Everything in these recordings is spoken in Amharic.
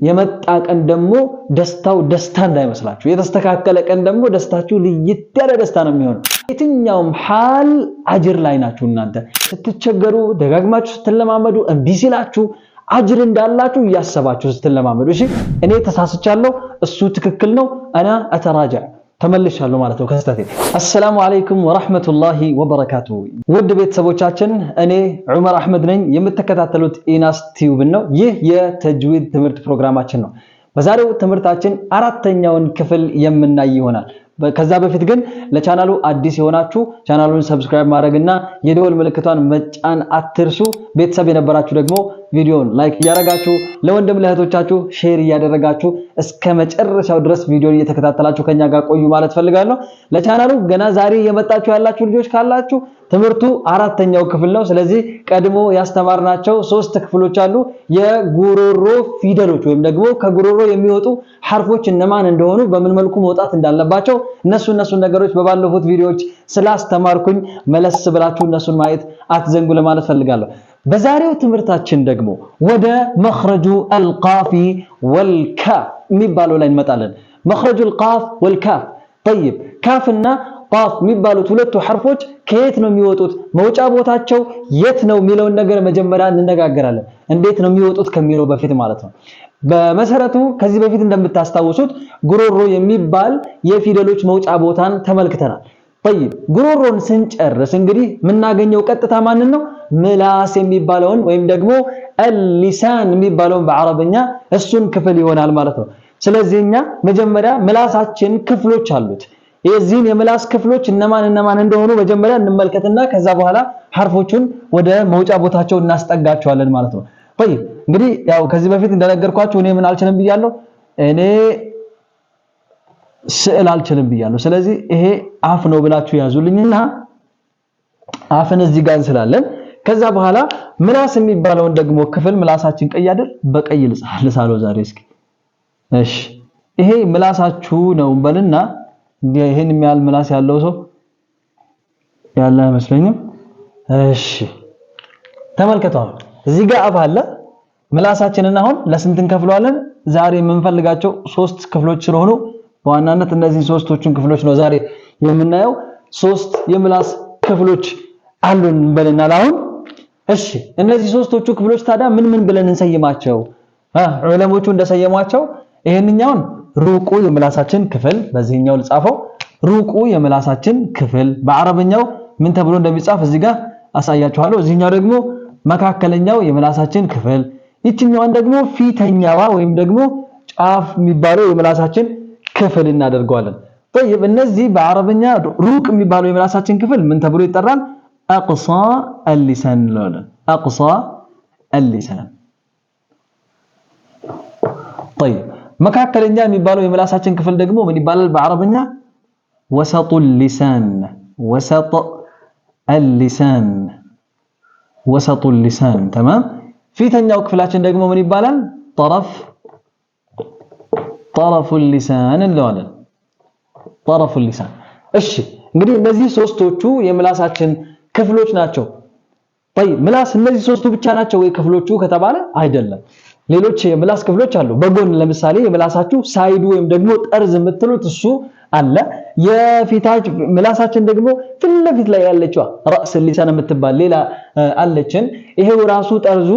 የመጣ ቀን ደግሞ ደስታው ደስታ እንዳይመስላችሁ። የተስተካከለ ቀን ደግሞ ደስታችሁ ልይት ያለ ደስታ ነው የሚሆነው። የትኛውም ሐል አጅር ላይ ናችሁ እናንተ። ስትቸገሩ ደጋግማችሁ ስትለማመዱ እምቢ ሲላችሁ አጅር እንዳላችሁ እያሰባችሁ ስትለማመዱ፣ እሺ እኔ ተሳስቻለሁ፣ እሱ ትክክል ነው፣ አና አተራጃ ተመልሻለሁ ማለት ነው ከስተቴ። አሰላሙ አለይኩም ወራህመቱላሂ ወበረካቱሁ። ውድ ቤተሰቦቻችን እኔ ዑመር አህመድ ነኝ። የምትከታተሉት ኢናስ ቲዩብን ነው። ይህ የተጅዊድ ትምህርት ፕሮግራማችን ነው። በዛሬው ትምህርታችን አራተኛውን ክፍል የምናይ ይሆናል። ከዛ በፊት ግን ለቻናሉ አዲስ የሆናችሁ ቻናሉን subscribe ማድረግና የደወል ምልክቷን መጫን አትርሱ። ቤተሰብ የነበራችሁ ደግሞ ቪዲዮውን like እያደረጋችሁ ለወንድም ለእህቶቻችሁ share እያደረጋችሁ እስከ መጨረሻው ድረስ ቪዲዮን እየተከታተላችሁ ከኛ ጋር ቆዩ ማለት ፈልጋለሁ። ለቻናሉ ገና ዛሬ የመጣችሁ ያላችሁ ልጆች ካላችሁ ትምህርቱ አራተኛው ክፍል ነው። ስለዚህ ቀድሞ ያስተማርናቸው ሶስት ክፍሎች አሉ። የጉሮሮ ፊደሎች ወይም ደግሞ ከጉሮሮ የሚወጡ ሐርፎች እነማን እንደሆኑ፣ በምን መልኩ መውጣት እንዳለባቸው እነሱን ነገሮች በባለፉት ቪዲዮዎች ስላስተማርኩኝ መለስ ብላችሁ እነሱን ማየት አትዘንጉ ለማለት ፈልጋለሁ። በዛሬው ትምህርታችን ደግሞ ወደ መኽረጁ አልቃፊ ወልካፍ የሚባለው ላይ እንመጣለን። መኽረጁ አልቃፍ ወልካፍ። ጠይብ፣ ካፍና ቃፍ የሚባሉት ሁለቱ ሐርፎች ከየት ነው የሚወጡት? መውጫ ቦታቸው የት ነው የሚለውን ነገር መጀመሪያ እንነጋገራለን። እንዴት ነው የሚወጡት ከሚለው በፊት ማለት ነው። በመሰረቱ ከዚህ በፊት እንደምታስታውሱት ጉሮሮ የሚባል የፊደሎች መውጫ ቦታን ተመልክተናል። ጠይብ፣ ጉሮሮን ስንጨርስ እንግዲህ የምናገኘው ቀጥታ ማንን ነው? ምላስ የሚባለውን ወይም ደግሞ አልሊሳን የሚባለውን በአረብኛ እሱን ክፍል ይሆናል ማለት ነው። ስለዚህ እኛ መጀመሪያ ምላሳችን ክፍሎች አሉት። የዚህን የምላስ ክፍሎች እነማን እነማን እንደሆኑ መጀመሪያ እንመልከትና ከዛ በኋላ ሐርፎቹን ወደ መውጫ ቦታቸው እናስጠጋቸዋለን ማለት ነው። ጠይብ፣ እንግዲህ ያው ከዚህ በፊት እንደነገርኳችሁ እኔ ምን አልችልም ብያለሁ? እኔ ስዕል አልችልም ብያለሁ። ስለዚህ ይሄ አፍ ነው ብላችሁ ያዙልኝና አፍን እዚህ ጋር እንስላለን። ከዛ በኋላ ምላስ የሚባለውን ደግሞ ክፍል ምላሳችን ቀይ አይደል? በቀይ ልሳለው ዛሬ እስኪ። እሺ ይሄ ምላሳችሁ ነው በልና ይሄን የሚያህል ምላስ ያለው ሰው ያለ አይመስለኝም። እሺ ተመልከቱ፣ አሁን እዚህ ጋር አፍ አለ። ምላሳችንን አሁን ለስንት እንከፍለዋለን? ዛሬ የምንፈልጋቸው ሶስት ክፍሎች ስለሆኑ በዋናነት እነዚህ ሶስቶቹን ክፍሎች ነው ዛሬ የምናየው። ሶስት የምላስ ክፍሎች አሉን በለናል አሁን። እሺ እነዚህ ሶስቶቹ ክፍሎች ታዲያ ምን ምን ብለን እንሰይማቸው? ዑለሞቹ እንደሰየሟቸው ይሄንኛውን ሩቁ የምላሳችን ክፍል በዚህኛው ልጻፈው። ሩቁ የምላሳችን ክፍል በአረበኛው ምን ተብሎ እንደሚጻፍ እዚህ ጋር አሳያችኋለሁ። እዚህኛው ደግሞ መካከለኛው የምላሳችን ክፍል፣ ይችኛዋን ደግሞ ፊተኛዋ ወይም ደግሞ ጫፍ የሚባለው የምላሳችን ክፍል እናደርገዋለን። ጠይብ፣ እነዚህ በአረበኛ ሩቅ የሚባለው የምላሳችን ክፍል ምን ተብሎ ይጠራል? አቅሳ አልሊሳን እንለዋለን። አቅሳ አልሊሳን። ጠይብ፣ መካከለኛ የሚባለው የምላሳችን ክፍል ደግሞ ምን ይባላል በአረበኛ? ወሰጡ ሊሳን፣ ወሰጥ አልሊሳን፣ ወሰጡ ሊሳን። ተማም። ፊተኛው ክፍላችን ደግሞ ምን ይባላል? ጠረፍ፣ ጠረፉ ሊሳን እንለዋለን። ጠረፉ ሊሳን። እሺ እንግዲህ እነዚህ ሶስቶቹ የምላሳችን ክፍሎች ናቸው። ጠይብ፣ ምላስ እነዚህ ሶስቱ ብቻ ናቸው ወይ ክፍሎቹ ከተባለ አይደለም። ሌሎች የምላስ ክፍሎች አሉ። በጎን ለምሳሌ የምላሳችሁ side ኡ ወይም ደግሞ ጠርዝ የምትሉት እሱ አለ። የፊታች ምላሳችን ደግሞ ፊት ለፊት ላይ ያለችዋ رأس اللسان የምትባል ሌላ አለችን። ይሄው ራሱ ጠርዙ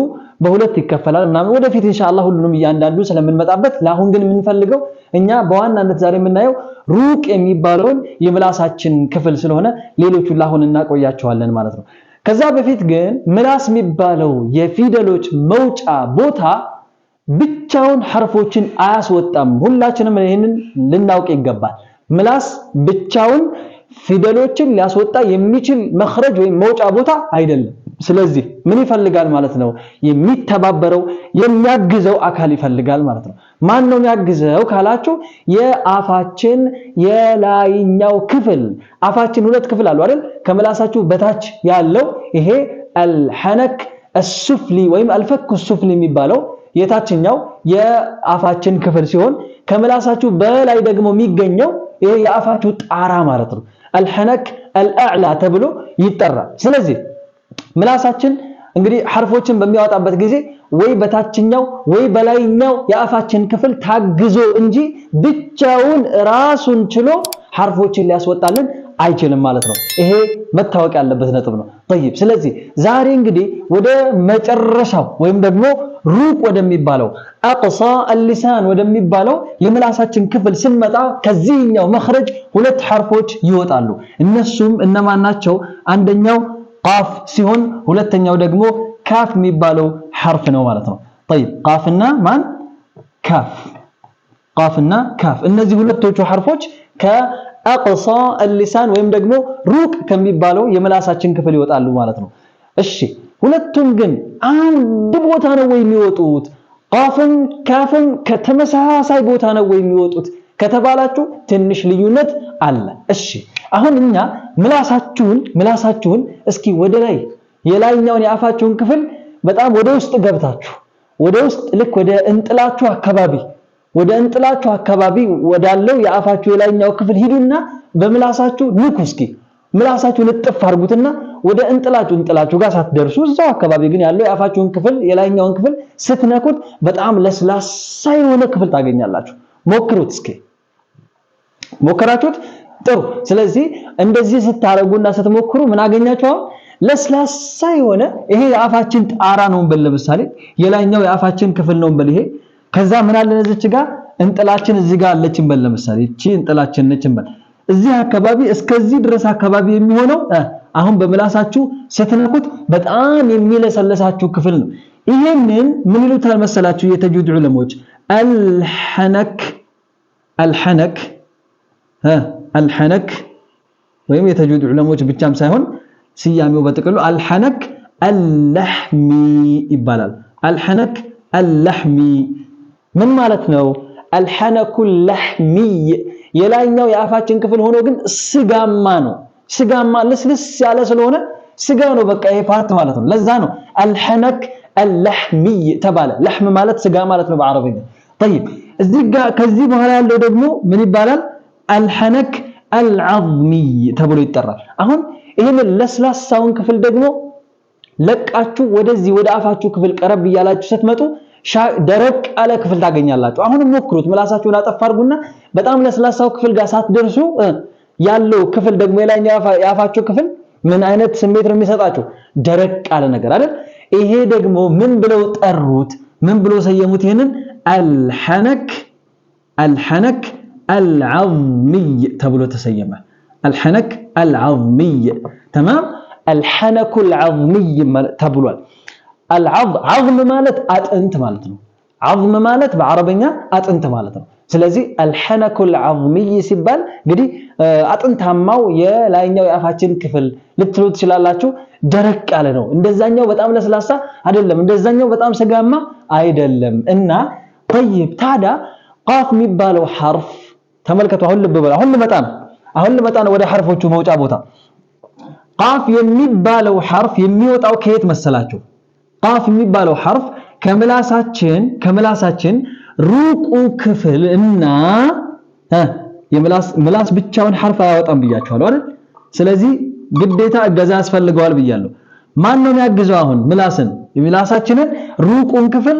በሁለት ይከፈላል ምናምን። ወደፊት ኢንሻአላህ ሁሉንም እያንዳንዱ ስለምንመጣበት ለአሁን ግን የምንፈልገው እኛ በዋናነት ዛሬ የምናየው ሩቅ የሚባለውን የምላሳችን ክፍል ስለሆነ ሌሎቹን ለአሁን እናቆያቸዋለን ማለት ነው። ከዛ በፊት ግን ምላስ የሚባለው የፊደሎች መውጫ ቦታ ብቻውን ሐርፎችን አያስወጣም። ሁላችንም ይህንን ልናውቅ ይገባል። ምላስ ብቻውን ፊደሎችን ሊያስወጣ የሚችል መኽረጅ ወይም መውጫ ቦታ አይደለም። ስለዚህ ምን ይፈልጋል ማለት ነው? የሚተባበረው የሚያግዘው አካል ይፈልጋል ማለት ነው። ማን ነው የሚያግዘው ካላችሁ የአፋችን የላይኛው ክፍል። አፋችን ሁለት ክፍል አለው አይደል? ከምላሳችሁ በታች ያለው ይሄ አልሐነክ አሱፍሊ ወይም አልፈክ ሱፍሊ የሚባለው የታችኛው የአፋችን ክፍል ሲሆን ከምላሳችሁ በላይ ደግሞ የሚገኘው ይሄ የአፋችሁ ጣራ ማለት ነው። አልሐነክ አልአዕላ ተብሎ ይጠራል። ስለዚህ ምላሳችን እንግዲህ ሐርፎችን በሚያወጣበት ጊዜ ወይ በታችኛው ወይ በላይኛው የአፋችን ክፍል ታግዞ እንጂ ብቻውን ራሱን ችሎ ሐርፎችን ሊያስወጣልን አይችልም ማለት ነው። ይሄ መታወቅ ያለበት ነጥብ ነው። ጠይብ ስለዚህ ዛሬ እንግዲህ ወደ መጨረሻው ወይም ደግሞ ሩቅ ወደሚባለው አቅሳ አልሊሳን ወደሚባለው የምላሳችን ክፍል ስንመጣ ከዚህኛው መኽረጅ ሁለት ሐርፎች ይወጣሉ። እነሱም እነማን ናቸው? አንደኛው ቃፍ ሲሆን ሁለተኛው ደግሞ ካፍ የሚባለው ሐርፍ ነው ማለት ነው። ጠይብ ቃፍና ማን ካፍ፣ ቃፍና ካፍ እነዚህ ሁለቶቹ ሐርፎች ከአቅሳ አልሊሳን ወይም ደግሞ ሩቅ ከሚባለው የምላሳችን ክፍል ይወጣሉ ማለት ነው። እሺ ሁለቱም ግን አንድ ቦታ ነው ወይ የሚወጡት? ቃፍም ካፍም ከተመሳሳይ ቦታ ነው ወይ የሚወጡት ከተባላችሁ ትንሽ ልዩነት አለ። እሺ አሁን እኛ ምላሳችሁን እስኪ ወደ ላይ የላይኛውን የአፋችሁን ክፍል በጣም ወደ ውስጥ ገብታችሁ ወደ ውስጥ ልክ ወደ እንጥላችሁ አካባቢ ወደ እንጥላችሁ አካባቢ ወዳለው የአፋችሁ የላይኛው ክፍል ሂዱና በምላሳችሁ ንኩ። እስኪ ምላሳችሁ ልጥፍ አድርጉትና ወደ እንጥላችሁ ጋር ሳትደርሱ እዛው አካባቢ ግን ያለው የአፋችሁን ክፍል የላይኛውን ክፍል ስትነኩት በጣም ለስላሳ የሆነ ክፍል ታገኛላችሁ። ሞክሩት እስኪ። ሞከራችሁት? ጥሩ። ስለዚህ እንደዚህ ስታረጉና ስትሞክሩ ምን አገኛችሁ? አሁን ለስላሳ የሆነ ይሄ የአፋችን ጣራ ነው እንበል፣ ለምሳሌ የላይኛው የአፋችን ክፍል ነው እንበል ይሄ። ከዛ ምን አለን እዚች ጋር እንጥላችን እዚህ ጋር አለች እንበል፣ ለምሳሌ እቺ እንጥላችን ነች እንበል። እዚህ አካባቢ እስከዚህ ድረስ አካባቢ የሚሆነው አሁን በምላሳችሁ ስትነኩት በጣም የሚለሰለሳችሁ ክፍል ነው። ይሄንን ምን ይሉታል መሰላችሁ የተጅዊድ ዑለሞች? አልሐነክ አልሐነክ አልሐነክ ወይም የተጅዊድ ዑለሞች ብቻም ሳይሆን ስያሜው በጥቅሉ አልሐነክ አልለሕሚ ይባላል። አልሐነክ አልለሕሚ ምን ማለት ነው? አልሐነኩ ለሕሚይ የላይኛው የአፋችን ክፍል ሆኖ ግን ስጋማ ነው። ስጋማ ልስልስ ያለ ስለሆነ ስጋ ነው በቃ ይሄ part ማለት ነው። ለዛ ነው الحنك اللحمي ተባለ። لحم ማለት ስጋ ማለት ነው በአረብኛ። طيب እዚህ ጋር ከዚህ በኋላ ያለው ደግሞ ምን ይባላል? الحنك العظمي ተብሎ ይጠራል። አሁን ይሄንን ለስላሳውን ክፍል ደግሞ ለቃችሁ ወደዚህ ወደ አፋችሁ ክፍል ቀረብ እያላችሁ ስትመጡ ደረቅ ያለ ክፍል ታገኛላችሁ። አሁንም ሞክሩት። ምላሳችሁን አጠፍ አድርጉና በጣም ለስላሳው ክፍል ጋር ሳትደርሱ ያለው ክፍል ደግሞ የላይኛው የአፋችሁ ክፍል ምን አይነት ስሜት ነው የሚሰጣችሁ? ደረቅ ያለ ነገር አይደል? ይሄ ደግሞ ምን ብለው ጠሩት? ምን ብለው ሰየሙት? ይሄንን አልሐነክ አልሐነክ አልዓዝሚይ ተብሎ ተሰየመ። አልሐነክ አልዓዝሚይ ተማም። አልሐነኩ አልዓዝሚይ ተብሏል። አልዓዝም ማለት አጥንት ማለት ነው። ዓዝም ማለት በአረበኛ አጥንት ማለት ነው። ስለዚህ አልሐነኩ አልዓዝሚይ ሲባል እንግዲህ አጥንታማው የላይኛው የአፋችን ክፍል ልትሉ ትችላላችሁ። ደረቅ ያለ ነው። እንደዛኛው በጣም ለስላሳ አይደለም፣ እንደዛኛው በጣም ስጋማ አይደለም። እና ጠይብ ታዲያ ቃፍ የሚባለው ሐርፍ ተመልከቱ። አሁን ልብ በሉ። አሁን ልመጣ ነው ወደ ሐርፎቹ መውጫ ቦታ። ቃፍ የሚባለው ሐርፍ የሚወጣው ከየት መሰላችሁ? ቃፍ የሚባለው ሐርፍ ከምላሳችን ሩቁ ክፍል እና የምላስ ብቻውን ሐርፍ አያወጣም ብያችኋለሁ አይደል? ስለዚህ ግዴታ እገዛ ያስፈልገዋል ብያለሁ። ማን ነው የሚያግዘው? አሁን ምላስን የምላሳችንን ሩቁን ክፍል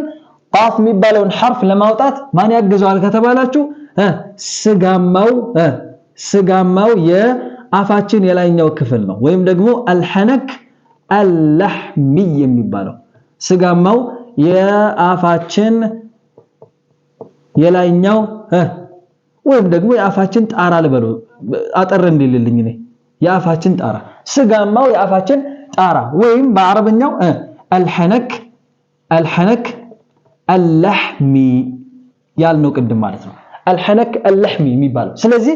ቃፍ የሚባለውን ሐርፍ ለማውጣት ማን ያግዘዋል ከተባላችሁ ስጋማው ስጋማው የአፋችን የላይኛው ክፍል ነው፣ ወይም ደግሞ አልሐነክ አልለሕሚ የሚባለው ስጋማው የአፋችን የላይኛው ወይም ደግሞ የአፋችን ጣራ ልበሉ፣ አጠር እንዲልልኝ እኔ የአፋችን ጣራ ስጋማው የአፋችን ጣራ ወይም በአረብኛው አልሐነክ አልሐነክ አልለሕሚ ያልነው ቅድም ማለት ነው። አልሐነክ አልለሕሚ የሚባለው። ስለዚህ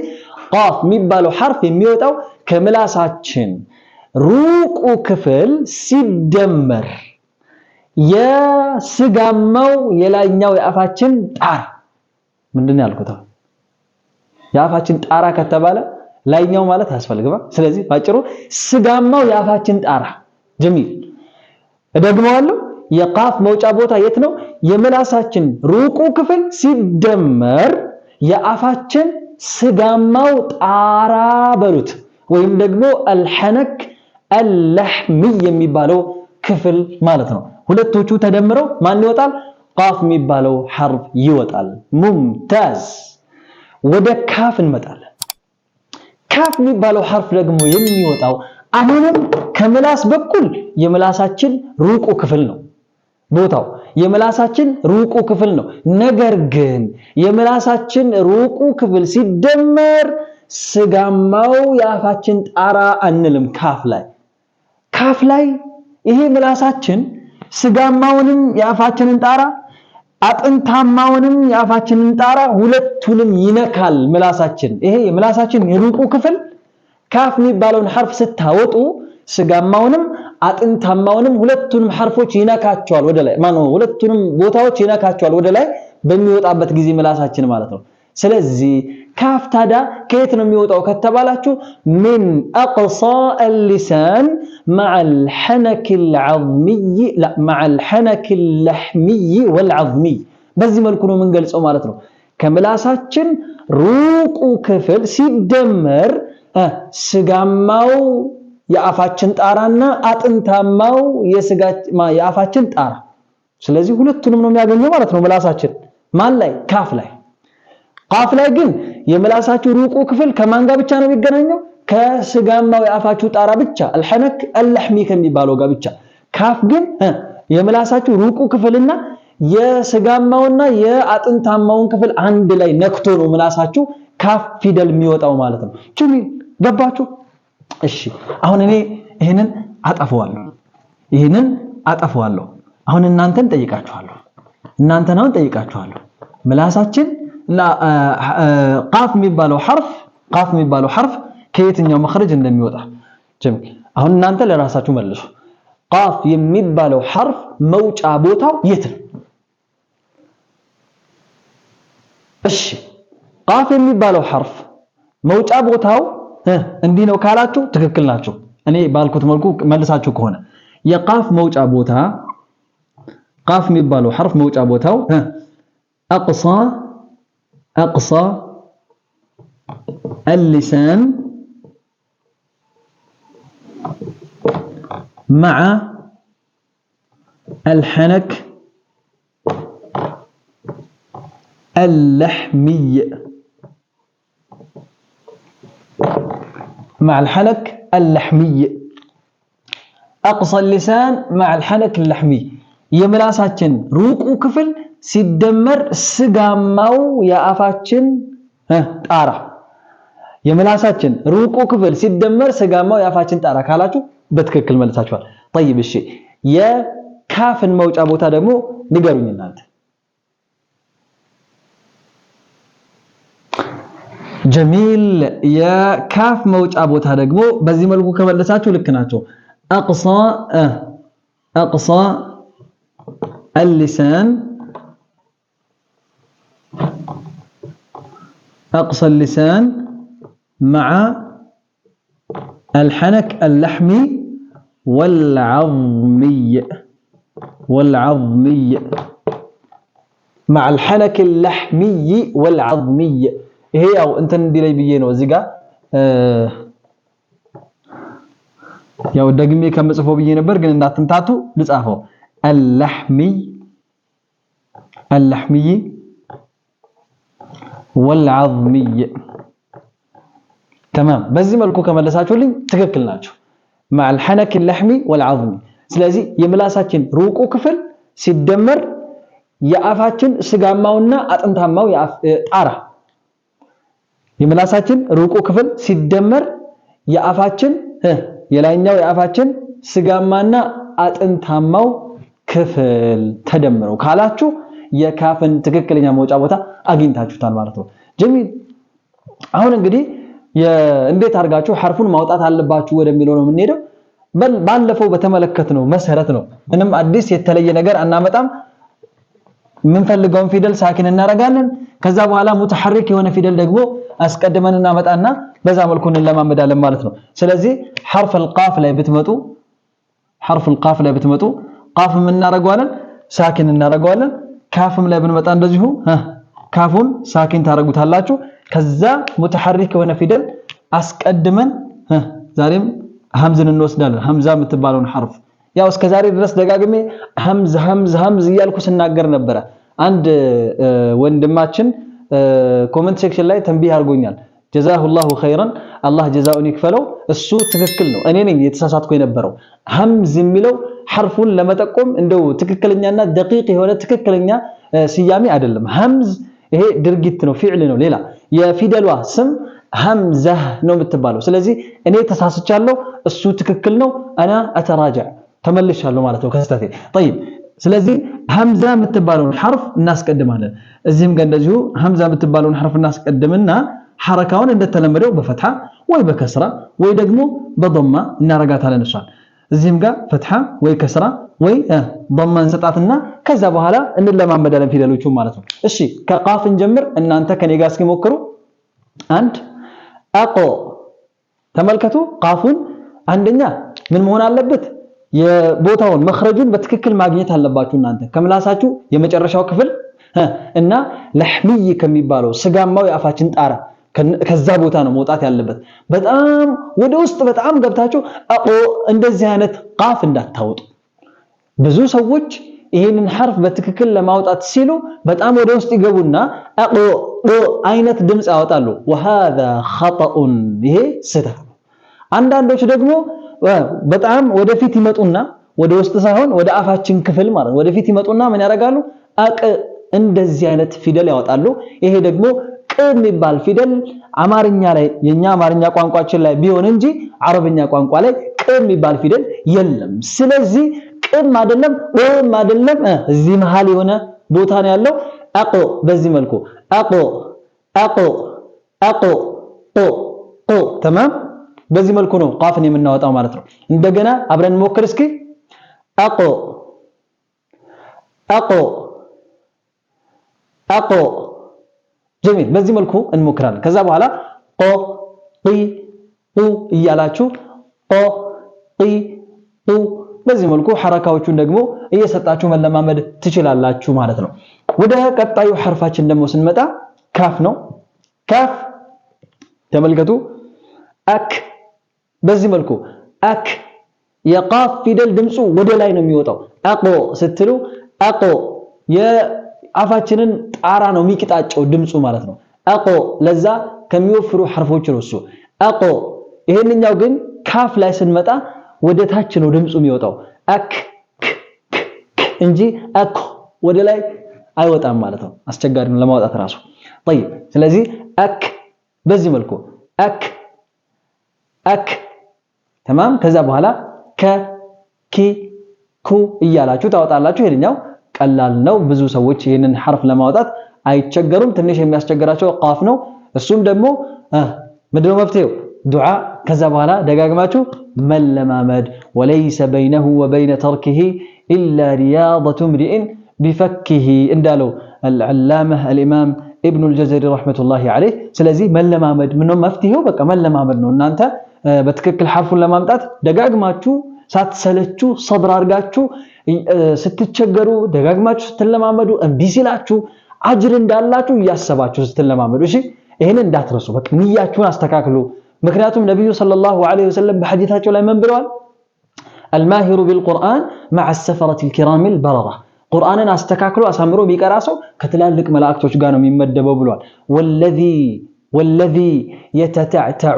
ቃፍ የሚባለው ሐርፍ የሚወጣው ከምላሳችን ሩቁ ክፍል ሲደመር የስጋማው የላይኛው የአፋችን ጣራ። ምንድን ነው ያልኩት? የአፋችን ጣራ ከተባለ ላይኛው ማለት አያስፈልግም። ስለዚህ ባጭሩ ስጋማው የአፋችን ጣራ። ጀሚል እደግመዋለሁ። የቃፍ መውጫ ቦታ የት ነው? የምላሳችን ሩቁ ክፍል ሲደመር የአፋችን ስጋማው ጣራ በሉት፣ ወይም ደግሞ አልሐነክ አልለሕሚ የሚባለው ክፍል ማለት ነው። ሁለቶቹ ተደምረው ማን ይወጣል? ቃፍ የሚባለው ሐርፍ ይወጣል። ممتاز። ወደ ካፍ እንመጣለን። ካፍ የሚባለው ሐርፍ ደግሞ የሚወጣው አሁንም ከምላስ በኩል የምላሳችን ሩቁ ክፍል ነው። ቦታው የምላሳችን ሩቁ ክፍል ነው። ነገር ግን የምላሳችን ሩቁ ክፍል ሲደመር ስጋማው የአፋችን ጣራ አንልም። ካፍ ላይ ካፍ ላይ ይሄ ምላሳችን ስጋማውንም የአፋችንን ጣራ አጥንታማውንም የአፋችንን ጣራ ሁለቱንም ይነካል ምላሳችን። ይሄ የምላሳችን የሩቁ ክፍል ካፍ የሚባለውን ሐርፍ ስታወጡ ስጋማውንም አጥንታማውንም ሁለቱንም ሐርፎች ይነካቸዋል ወደ ላይ ማነው፣ ሁለቱንም ቦታዎች ይነካቸዋል ወደ ላይ በሚወጣበት ጊዜ ምላሳችን ማለት ነው። ስለዚህ ካፍ ታዲያ ከየት ነው የሚወጣው ከተባላችሁ من أقصى اللسان مع الحنك العظمي لا مع الحنك اللحمي والعظمي በዚህ መልኩ ነው የምንገልጸው ማለት ነው። ከምላሳችን ሩቁ ክፍል ሲደመር ስጋማው የአፋችን ጣራና አጥንታማው የአፋችን ጣራ። ስለዚህ ሁለቱንም ነው የሚያገኘው ማለት ነው ምላሳችን ማን ላይ? ካፍ ላይ። ቃፍ ላይ ግን የምላሳችሁ ሩቁ ክፍል ከማን ጋር ብቻ ነው የሚገናኘው? ከስጋማው የአፋችሁ ጣራ ብቻ الحنك اللحمي ከሚባለው ጋር ብቻ። ካፍ ግን የምላሳችሁ ሩቁ ክፍልና የስጋማውና የአጥንታማውን ክፍል አንድ ላይ ነክቶ ነው ምላሳችሁ ካፍ ፊደል የሚወጣው ማለት ነው። جميل ገባችሁ? እሺ አሁን እኔ ይሄንን አጠፈዋለሁ፣ ይሄንን አጠፈዋለሁ። አሁን እናንተን ጠይቃችኋለሁ፣ እናንተን አሁን ጠይቃችኋለሁ። ምላሳችን ቃፍ የሚባለው ሐርፍ ቃፍ የሚባለው ሐርፍ ከየትኛው መኽረጅ እንደሚወጣ جميل። አሁን እናንተ ለራሳችሁ መልሱ። ቃፍ የሚባለው ሐርፍ መውጫ ቦታው የት ነው? እሺ ቃፍ የሚባለው ሐርፍ መውጫ ቦታው እንዲህ ነው ካላችሁ ትክክል ናችሁ። እኔ ባልኩት መልኩ መልሳችሁ ከሆነ የቃፍ መውጫ ቦታ ቃፍ የሚባለው ሐርፍ መውጫ ቦታው أقصى أقصى اللسان مع الحنك اللحمي مع الحنك اللحمي أقصى اللسان مع الحنك اللحمي የምላሳችን ሩቁ ክፍል ሲደመር ስጋማው የአፋችን ጣራ የምላሳችን ሩቁ ክፍል ሲደመር ስጋማው የአፋችን ጣራ ካላችሁ በትክክል መልሳችኋል። طيب እሺ የካፍን መውጫ ቦታ ደግሞ ንገሩኝ እናንተ። ጀሚል የካፍ መውጫ ቦታ ደግሞ በዚህ መልኩ ከመለሳችሁ ልክ ናቸው። أقصى أقصى اللسان أقصى اللسان مع الحنك اللحمي والعظمي والعظمي مع الحنك اللحمي والعظمي ይሄ ያው እንትን እንዲለይ ብዬ ነው እዚህ ጋር ያው ደግሜ ከምጽፈው ብዬ ነበር፣ ግን እንዳትምታቱ ልጻፈው። اللحمي اللحمي والعظمي تمام። በዚህ መልኩ ከመለሳችሁልኝ ትክክል ናቸው። مع الحنك اللحمي والعظمي። ስለዚህ የምላሳችን ሩቁ ክፍል ሲደመር የአፋችን ስጋማውና አጥንታማው ጣራ የምላሳችን ሩቁ ክፍል ሲደመር የአፋችን የላይኛው የአፋችን ስጋማና አጥንታማው ክፍል ተደምረው ካላችሁ የካፍን ትክክለኛ መውጫ ቦታ አግኝታችሁታል ማለት ነው። ጀሚል አሁን እንግዲህ እንዴት አድርጋችሁ ሐርፉን ማውጣት አለባችሁ ወደሚለው ነው የምንሄደው። ባለፈው በተመለከትነው መሰረት ነው። ምንም አዲስ የተለየ ነገር አናመጣም። የምንፈልገውን ፊደል ሳኪን እናደርጋለን። ከዛ በኋላ ሙተሐሪክ የሆነ ፊደል ደግሞ አስቀድመን እናመጣና በዛ መልኩ እንለማመዳለን ማለት ነው። ስለዚህ ሐርፍ አልቃፍ ላይ ብትመጡ ሐርፍ አልቃፍ ላይ ብትመጡ ቃፍም እናደርገዋለን፣ ሳኪን እናደርገዋለን። ካፍም ላይ ብንመጣ እንደዚሁ ካፉን ሳኪን ታደርጉታላችሁ። ከዛ ሙተሐሪክ የሆነ ፊደል አስቀድመን ዛሬም ሐምዝን እንወስዳለን። ሐምዛ የምትባለውን ሐርፍ ያው እስከዛሬ ድረስ ደጋግሜ ሀምዝ ሀምዝ ሀምዝ እያልኩ ስናገር ነበረ። አንድ ወንድማችን comment section ላይ تنبيه አድርጎኛል። جزاه الله خيرا፣ አላህ ጀዛኡን ይክፈለው። እሱ ትክክል ነው፣ እኔ ነኝ የተሳሳትኩ የነበረው። ሀምዝ የሚለው ሐርፉን ለመጠቆም እንደው ትክክለኛና دقيق የሆነ ትክክለኛ ስያሜ አይደለም። ሀምዝ ይሄ ድርጊት ነው፣ فعل ነው። ሌላ የፊደሏ ስም ሀምዘህ ነው የምትባለው። ስለዚህ እኔ ተሳስቻለሁ፣ እሱ ትክክል ነው። أنا أتراجع ተመልሻለሁ ማለት ነው ከስህተቴ። طيب ስለዚህ ሀምዛ የምትባለውን ሐርፍ እናስቀድማለን። እዚህም ጋር እንደዚሁ ሀምዛ የምትባለውን ሐርፍ እናስቀድምና ሐረካውን እንደተለመደው በፈትሐ ወይ በከስራ ወይ ደግሞ በዶማ እናረጋታለን እሷን። እዚህም ጋር ፈትሐ ወይ ከስራ ወይ ዶማ እንሰጣትና ከዛ በኋላ እንለማመዳለን ፊደሎቹ ማለት ነው። እሺ ከቃፍ እንጀምር። እናንተ ከኔ ጋር እስኪ ሞክሩ። አንድ አቆ። ተመልከቱ ቃፉን አንደኛ ምን መሆን አለበት? የቦታውን መኽረጁን በትክክል ማግኘት አለባችሁ እናንተ ከምላሳችሁ የመጨረሻው ክፍል እና ለሕሚይ ከሚባለው ስጋማው የአፋችን ጣራ ከዛ ቦታ ነው መውጣት ያለበት። በጣም ወደ ውስጥ በጣም ገብታችሁ አቆ እንደዚህ አይነት ቃፍ እንዳታወጡ። ብዙ ሰዎች ይህንን ሐርፍ በትክክል ለማውጣት ሲሉ በጣም ወደ ውስጥ ይገቡና አቆ አይነት ድምፅ ያወጣሉ። ወሃዛ ኸጠኡን፣ ይሄ ስህተት ነው። አንዳንዶች ደግሞ በጣም ወደፊት ይመጡና ወደ ውስጥ ሳይሆን ወደ አፋችን ክፍል ማለት ነው። ወደፊት ይመጡና ምን ያደርጋሉ? አቅ እንደዚህ አይነት ፊደል ያወጣሉ። ይሄ ደግሞ ቅ የሚባል ፊደል አማርኛ ላይ የኛ አማርኛ ቋንቋችን ላይ ቢሆን እንጂ አረብኛ ቋንቋ ላይ ቅ የሚባል ፊደል የለም። ስለዚህ ቅም አይደለም ቅም አይደለም፣ እዚህ መሃል የሆነ ቦታ ነው ያለው። አቆ በዚህ መልኩ አቆ አቆ አቆ ቆ ቆ ተማም። በዚህ መልኩ ነው ቃፍን የምናወጣው ማለት ነው። እንደገና አብረን እንሞክር እስኪ። አቆ አቆ አቆ ጀሚል። በዚህ መልኩ እንሞክራለን። ከዛ በኋላ ቆ ቂ ቁ እያላችሁ ቆ ቂ ቁ በዚህ መልኩ ሐረካዎቹን ደግሞ እየሰጣችሁ መለማመድ ትችላላችሁ ማለት ነው። ወደ ቀጣዩ ሐርፋችን ደግሞ ስንመጣ ካፍ ነው። ካፍ ተመልከቱ። አክ በዚህ መልኩ አክ የቃፍ ፊደል ድምፁ ወደ ላይ ነው የሚወጣው። አቆ ስትሉ አቆ የአፋችንን ጣራ ነው የሚቅጣጨው ድምፁ ማለት ነው። አቆ ለዛ ከሚወፍሩ ሐርፎች ነው እሱ አቆ። ይሄንኛው ግን ካፍ ላይ ስንመጣ ወደ ታች ነው ድምፁ የሚወጣው አክ ክ ክ እንጂ አክ ወደ ላይ አይወጣም ማለት ነው። አስቸጋሪ ነው ለማውጣት ራሱ። طيب ስለዚህ አክ በዚህ መልኩ አክ አክ ተማም። ከዛ በኋላ ከ ኪ ኩ እያላችሁ ታወጣላችሁ። ይሄኛው ቀላል ነው። ብዙ ሰዎች ይህንን ሐርፍ ለማውጣት አይቸገሩም። ትንሽ የሚያስቸግራቸው ቃፍ ነው። እሱም ደግሞ ምንድነው መፍትሄው? ዱዓ። ከዛ በኋላ ደጋግማችሁ መለማመድ። وليس بينه وبين تركه إلا رياضة امرئ بفكه እንዳለው العلامة الإمام ኢብኑል ጀዘሪ رحمة الله عليه። ስለዚህ መለማመድ ምነው መፍትሄው? በቃ መለማመድ ነው። እናንተ በትክክል ሐርፉን ለማምጣት ደጋግማችሁ ሳትሰለቹ ሰብር አድርጋችሁ ስትቸገሩ ደጋግማችሁ ስትለማመዱ እምቢ ሲላችሁ አጅር እንዳላችሁ እያሰባችሁ ስትለማመዱ፣ እሺ ይሄንን እንዳትረሱ። በቃ ንያችሁን አስተካክሉ። ምክንያቱም ነብዩ صلى الله عليه وسلم በሐዲታቸው ላይ ምን ብለዋል? الماهر بالقرآن مع السفرة الكرام البررة፣ ቁርአንን አስተካክሎ አሳምሮ ቢቀራ ሰው ከትላልቅ መላእክቶች ጋር ነው የሚመደበው ብለዋል። والذي يتتعتع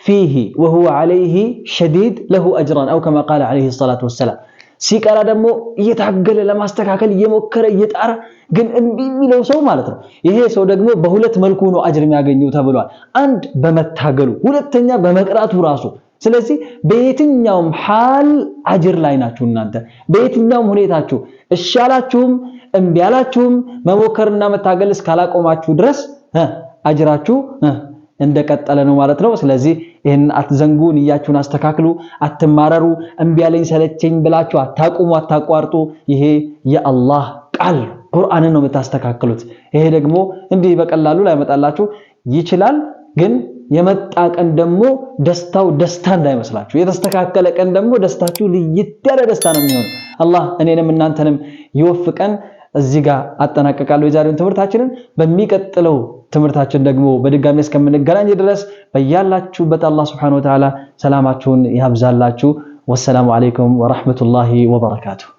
فيه وهو عليه شديد له أجران أو كما قال عليه الصلاة والسلام። ሲቀራ ደግሞ እየታገለ ለማስተካከል እየሞከረ እየጣረ ግን እምቢ የሚለው ሰው ማለት ነው። ይሄ ሰው ደግሞ በሁለት መልኩ ነው አጅር የሚያገኘው ተብሏል። አንድ በመታገሉ፣ ሁለተኛ በመቅራቱ ራሱ። ስለዚህ በየትኛውም ሐል አጅር ላይ ናችሁ እናንተ። በየትኛውም ሁኔታችሁ እሺ አላችሁም እምቢ አላችሁም መሞከርና መታገል እስካላቆማችሁ ድረስ አጅራችሁ እንደቀጠለ ነው ማለት ነው። ስለዚህ ይህንን አትዘንጉ፣ ንያችሁን አስተካክሉ፣ አትማረሩ። እምቢ አለኝ ሰለቸኝ ብላችሁ አታቁሙ፣ አታቋርጡ። ይሄ የአላህ ቃል ቁርአንን ነው የምታስተካክሉት። ይሄ ደግሞ እንዲህ በቀላሉ ላይመጣላችሁ ይችላል። ግን የመጣ ቀን ደግሞ ደስታው ደስታ እንዳይመስላችሁ። የተስተካከለ ቀን ደግሞ ደስታችሁ ልይት ያለ ደስታ ነው የሚሆነው። አላህ እኔንም እናንተንም ይወፍቀን። እዚህ ጋር አጠናቀቃለሁ የዛሬውን ትምህርታችንን። በሚቀጥለው ትምህርታችን ደግሞ በድጋሚ እስከምንገናኝ ድረስ በያላችሁበት አላህ ሱብሓነሁ ወተዓላ ሰላማችሁን ያብዛላችሁ። ወሰላሙ ዓለይኩም ወረሕመቱላሂ ወበረካቱሁ።